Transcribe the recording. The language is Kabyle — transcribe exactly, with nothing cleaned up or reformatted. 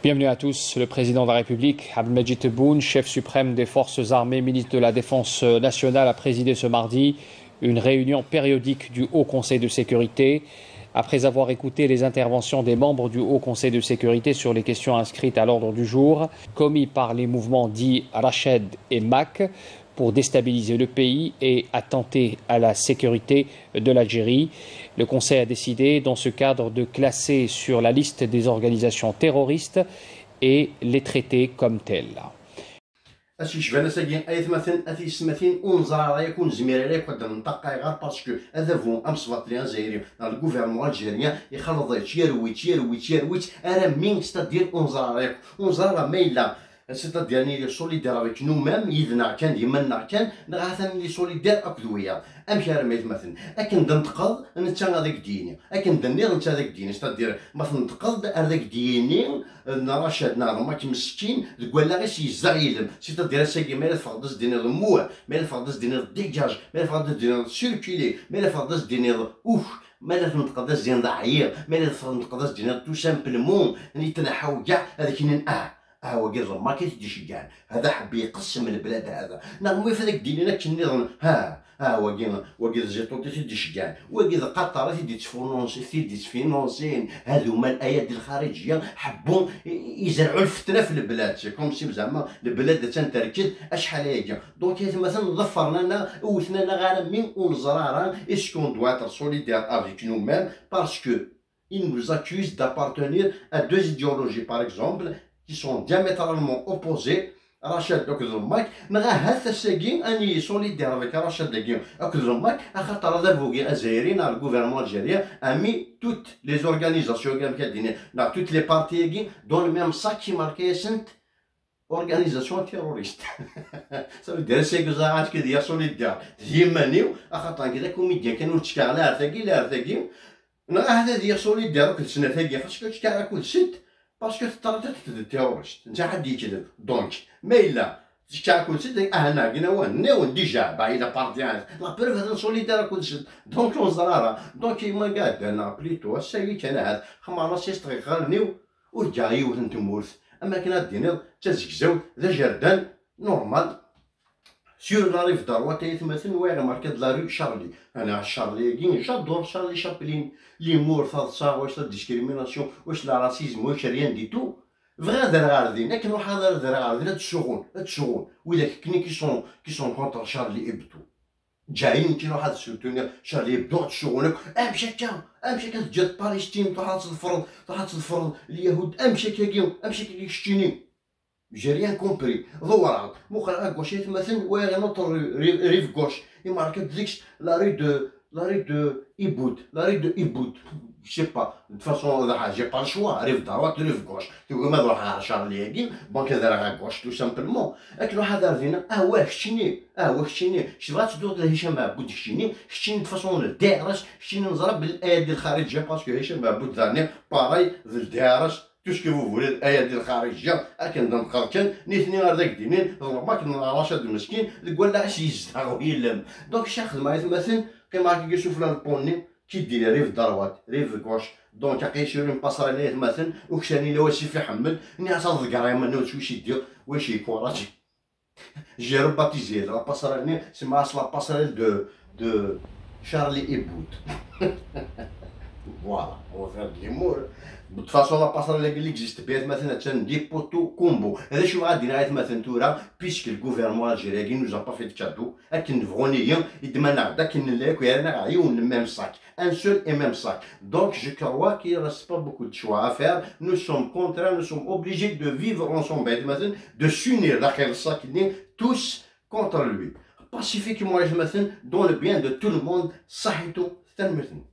Bienvenue à tous. Le président de la République, Abdelmadjid Tebboune, chef suprême des forces armées, ministre de la Défense nationale, a présidé ce mardi une réunion périodique du Haut Conseil de sécurité. Après avoir écouté les interventions des membres du Haut Conseil de sécurité sur les questions inscrites à l'ordre du jour, commis par les mouvements dits Rachad et Mak, pour déstabiliser le pays et attenter à la sécurité de l'Algérie. Le Conseil a décidé, dans ce cadre, de classer sur la liste des organisations terroristes et les traiter comme telles. Acu yecban ass-agi ay atmaten, a tiyessetmatin, ur neẓra ara yakk, ur nezmir ara yakk ad d-nenṭeq. Ayɣer? Parce que adabu amesbaṭli azzayri neɣ le gouvernement algérien ixleḍ-itt, yerwi-tt, yerwi-tt, yerwi-tt, armi, c'est-à-dire, ur neẓra ara yakk, ur neẓra ara ma yella, c'est-à-dire, nili solidaire avec nous-mêmes, yid-neɣ kan, d iman-nneɣ kan, neɣ ahat ad nili solidaire akked wiyaḍ. Amek armi, ay atmaten? Akken d-neṭqeḍ, netta ad ak-d-yini. Akken d-nniɣ, netta ad ak-d-yini. C'est-à-dire, ma tneṭqeḍ, ad ak-d-yini, eh, Nna Racad neɣ d Mak meskin, deg wallaɣ-is yezdeɣ yilem. C'est-à-dire, ass-agi, ma yella teffɣeḍ ad s-d-tiniḍ muh, ma yella teffɣeḍ ad s-d-tiniḍ dégage, ma yella teffɣeḍ ad s-d-tiniḍ circuler, ma yella teffɣeḍ ad s-d-tiniḍ uf, ma yella tneṭqeḍ ad s-d-tiniḍ ɛyiɣ, ma yella teffɣeḍ tneṭqeḍ ad s-d-tiniḍ tout simplement, nitnaḥaw kkaɛ, ad ak-inin ah, ah, wagi d Mak i t-id-iceggɛen, hada ḥebb yeqsem lblad hada. Neɣ ma yif ad ak-d-inin akken nniḍen, ha, ah, wagi, wagi d Ziṭuṭ i t-id-iceggɛen, wagi d Qatar i t-id-ittfununsi-, i t-id-ittfinunsin, hada uman ayad lxariǧiya, ḥebbu i-, i-, izerɛu lfetna f lblad, c'est comme si zeɛma lblad attan terked acḥal ayagi. Donc, ay atmaten, ḍefren-aneɣ, wwten-aneɣ armi ur neẓra ara est-ce qu'on doit être solidaire avec nous-mêmes, parce que ils nous accusent d'appartenir à deux idéologies, par exemple, qui sont diamétralement opposées, Racad akked Mak, neɣ ahat ass-agi ad nili solidaire avec Racad-agi akked Mak, axaṭer adabu-agi azzayri neɣ le gouvernement algérien a mis toutes les organisations, amek ad d-iniɣ, neɣ toutes les parties-agi dans le même sac, imarka-yasent organisation terroriste. Ça veut dire, ass-agi ẓriɣ acu d-yenna solidaire d yiman-iw, axaṭer nekk d akumidyan kan, ur ttekkaɣ la ar tagi, la ar tagi. Neɣ ahat ad yenna solidaire akked snat-agi, parce que ttekkaɣ akked sett, parce que teṭṭerḍeq-d terroriste, netta ad d-yekdeb. Donc, ma yella ttekkaɣ akked sett, ah, nagi awen-nniɣ déjà, bah, il appartient. La preuve, atan solidaire akked sett. Donc, ur neẓri ara. Donc, ma qɛed-aneɣ plutôt ass-agi kan ahat, xemmer-as-is tɣiɣ ɣer-niw, ur ǧǧaɣ yiwet n tmurt, am akken ad d-tiniḍ d tazegzawt, d ajerdan normal. Sur la rive droite, ay atmaten, wayɣ imarka-d la rue Charlie. Ana Charlie-agi, j'adore Charlie Chaplin. L'humour, taḍsa, wac la discrimination, wac la racisme, wac rien du tout. Bɣiɣ ad rreɣ ɣer din, akken ruḥeɣ ad rreɣ ɣer din, ad ttsuɣun, ad ttsuɣun. Widak akkenni qui sont, qui sont contre Charlie Hebdo. Ǧǧayen nekk ruḥ ad soutenir Charlie Hebdo, ad ttsuɣun akk. Amek akka? Amek akka teǧǧiḍ Palestine, truḥ ad tḍefreḍ, truḥ ad tḍefreḍ Lyahud? Amek akka-agi? Amek akka-agi keččini? J'ai rien compris. Ḍewreɣ-d. Muqleɣ à gauche, ay atmaten, wayɣ une autre rue, rue, rive gauche. Imarka-d deg-s la rue de, la rue de Iboud. La rue de Iboud. Je sais pas. De toute façon, j'ai pas le choix. Rive droite, rive gauche. Tugim ad ruḥeɣ ɣer Charlie-agi, donc ad rreɣ à gauche, tout simplement. Akken ruḥeɣ ar dinna, ah ouais, keččini, ah ouais, keččini. Kečč tebɣa ad tedduḍ d Hicam Mɛbud, keččini, keččini, de toute façon, d le D R H, keččini neẓra belli ayad d lxariǧ, parce que Hicam Mɛbud, d pareil, d le D R H. Tout ce que vous voulez, ayad d lxariǧiya, akken d amqar kan, nitni ar d ak-d-inin, d Mak neɣ Racad meskin, deg wallaɣ-is yezdeɣ yilem. Donc, acu xedmeɣ, ay atmaten, qqimeɣ akka sufella n le pont-nni, qui dit rive droite, rive gauche. Donc, aql-i sur une passerelle, ay atmaten, uksanin a wasif iḥemmel, nniɣ-as ad ḍeggreɣ iman-iw d cwi si ddiɣ, wa si yekuraǧi. J'ai rebaptisé la passerelle-nni, semmaɣ-as la passerelle de, de Charlie Hebdo. Voilà, on va faire de l'humour. De toute façon, la passerelle-agi, elle existe bien, atmaten, attan di Poto Combo. D acu i bɣiɣ ad d-iniɣ, ay atmaten, tura, puisque le gouvernement algérien nous a pas fait de cadeau, akken bɣun-iyi, yeddem-aneɣ-d, akken nella akk, yerra-aneɣ ɣer yiwen n même sac. Un seul et même sac. Donc, je crois qu'il ne reste pas beaucoup de choix à faire. Nous sommes contraints, nous sommes obligés de vivre ensemble, ay atmaten, de s'unir daxel ṣṣak-nni, tous contre lui. Pacifiquement, ay atmaten, dans le bien de tout le monde. Ṣaḥitu, tanemmirt-nwen.